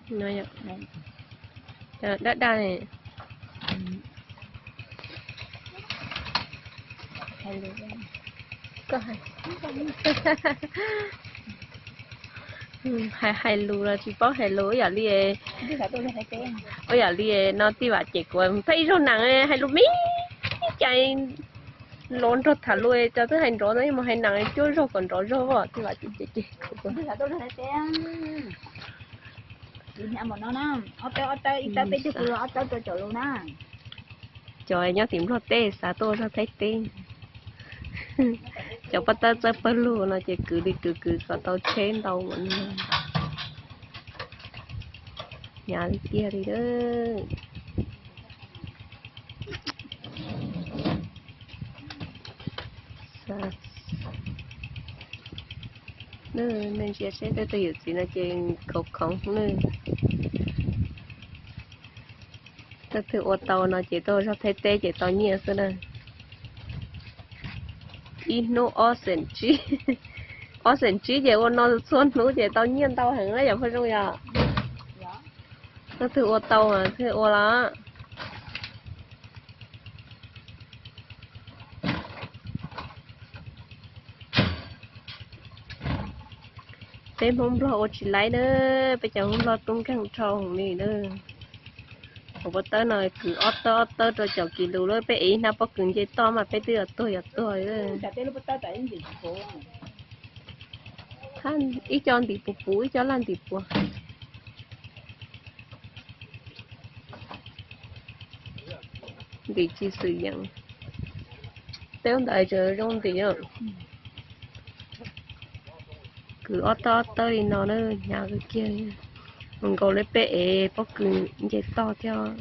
Daj daj ne. Hais hais lus los tsis paub hais lus ib yam li, ib yam li no tij Vam cem kuv pheej ib zaug nees hais lus me cas los nrog tham lus cov twb hais nrov no mus hais nees cuaj zaug kom nrov zog os tij Vam cem cem. Cov nyob tim Nplog teb xav tuaj ua zog Thaib teb. Cov paj tawb txawj pawg lug no ces kwv li kwv kwv kom tau tsheb ntau ua li no. Hnyav li tiag li. Nej ntsia seb tej tug yawm txiv no ces khoov khoov nej. Tej tug ua tau no ces tuaj zog Thaib teb ces tau nyiaj xwb na. Ib hnub ob xees tsib, ob xees tsib ces ua no txhua hnub ces tau nyiaj ntau heev na yom Phooj Zoo yom. Tej tug ua tau mas thiaj ua los. Peb Hmoob Nplog ua tsis laib na, peb cov Hmoob Nplog tub nkeeg dhau li na. Hauv pob tawb no kwv ob tawb ob tawb rau caum kis lus lawm peb ev ib hnab pob kws nce toj mas peb twb yuav tuag yuav tuag. Ib co ntim puas puv ib co laj ntim puas. Ntim tsis xwm yees. Teb ntawd tseem zoo ntim. Kwv ob tawb ob tawb li no na, hnyav kawg kiag. Mus nkaus li peb ev pob kws nce toj thiab.